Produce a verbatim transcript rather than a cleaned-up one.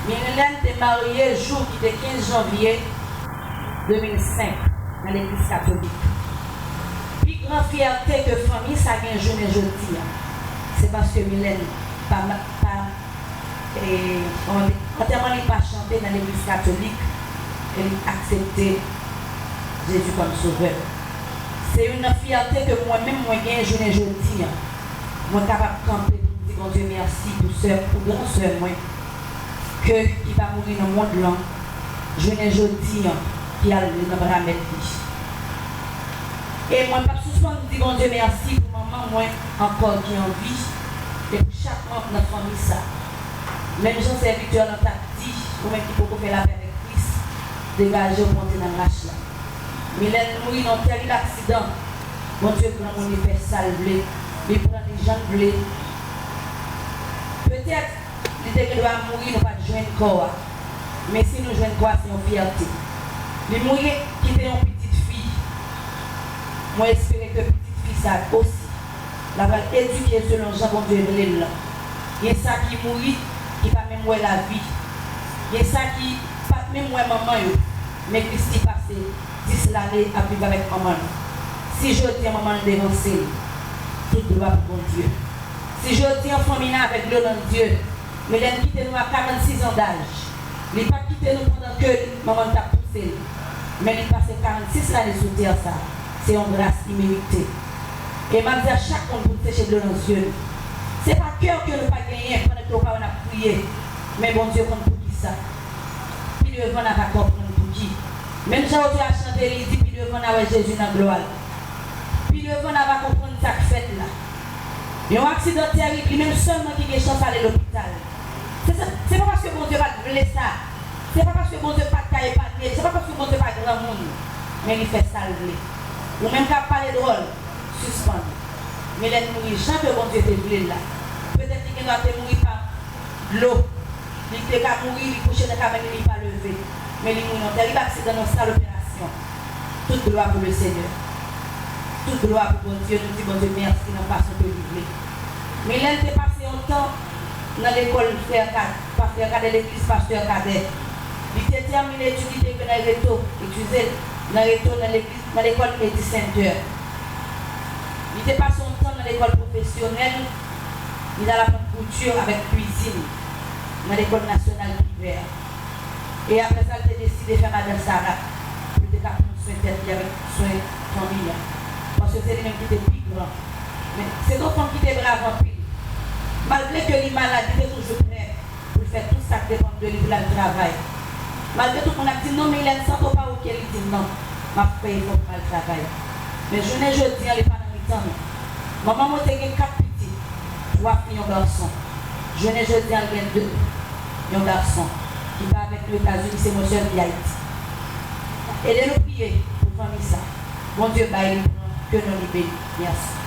Milène te marye jou ki te kenz janvye de mil senk nan legliz katolik. Pi gran fyète ke fanmi sa gen jounen jodi a, se paske Milène pa, pa, e, kòman di, antèman li pa chante nan legliz katolik e li aksepte Jezi kòm sovè. Se youn nan fyète ke mwen menm mwen gen jounen jodi a. Mwen kapab kanpe pou m di Bondye mèsi pou sè, pou gran sè mwen ke ki pa mouri nan mond lan, jounen jodi an, ki al nan bra mèt li. E mwen p ap sispann di Bondye mèsi pou manman mwen ankò ki an vi, e pou chak manm nan fanmi sa. Menm jan sèvitè lan t ap di, ou menm ki poko fè lapè avèk Kris, degaje w pou antre nan rach la. Milène mouri nan yon tèrib aksidan. Bondye granmoun, li fè sa l vle, li pran li jan l vle. Petèt, li te gen dwa mouri, nou pa t jwenn kò a. Men si nou jwenn kò a, se yon fyète. Li mouri kite yon pitit fi. Mwen espere ke pitit fi sa osi, l ap al edike selon jan Bondye vle l lan. Gen sa ki mouri, ki pa menm wè lavi. Gen sa ki pa t menm wè manman yo. Men Christy pase dis lane ap viv avèk manman l. Si jodi an manman l devanse l, tout glwa pou Bondye. Si jodi an fanmi nan avèk dlo nan zye, Milène kite nou a karannsis an daj. Li pa t kite nou pandan ke manman l t ap pouse l. Men li pase karannsis lane sou tè sa. Se yon gras imerite. E m ap di a chak moun pou n seche dlo nan zye nou. Se pa kè ke nou pa genyen pandan ke ou pa wè n ap kriye. Men Bondye konn poukisa. Pi devan n a va konprann pouki. Menm jan otè a chante, li di, pi devan n a wè Jezi nan glwa l. Pi devan n a va konprann sa k fèt la. Yon aksidan tèrib, li menm sèlman ki gen chans ale lopital. Se, se, se pa paske Bondye pa t vle sa. Se pa paske Bondye pa t ka epanye l. Se pa paske Bondye pa granmoun. Men li fè sa l vle. Ou menm k ap pale dwòl, sispann. Milène mouri jan ke Bondye te vle l la. Petèt li gen dwa te mouri pa dlo. Li te ka mouri, li kouche nan kabann li, li pa leve. Men li mouri nan yon tèrib aksidan, nan sal operasyon. Tout glwa pou Lesenyè. Tout glwa pou Bondye. Nou di Bondye mèsi nan fason ke li vle. Milène te pase yon tan nan lekòl frè Kad-, pa frè Kadè, legliz pastè Kadè. Li te tèmine etid li te gen nan Reto, eskize, nan Reto, nan legliz, nan lekòl Eddy Center. Li te pase yon tan nan lekòl pwofesyonèl, li t al aprann kouti avèk kwizin nan lekòl nasyonal privè a. E apre sa, li te deside fè madan Sara pou li te ka pran swen tèt li avèk swen fanmi an. Paske se li menm ki te pi gran. Men, se te yon fanm ki te brav anpil. Malgre ke li malad, li te toujou prè pou l fè tout sa k depann de li pou l al travay. Malgre tout moun ap di, "Non, Milène, sante w pa oke," li di, "Non, m ap fè efò pou m al travay." Men jounen jodi an, li pa nan mitan nou. Manman mwen te gen kat pitit, twa fi, yon gason. Jounen jodi an, l gen de, yon gason, ki pa avèk nou Etazini, se mwen sèl ki Ayiti. Ede nou priye pou fanmi sa. Bondye bay li pran, ke non li beni. Mèsi.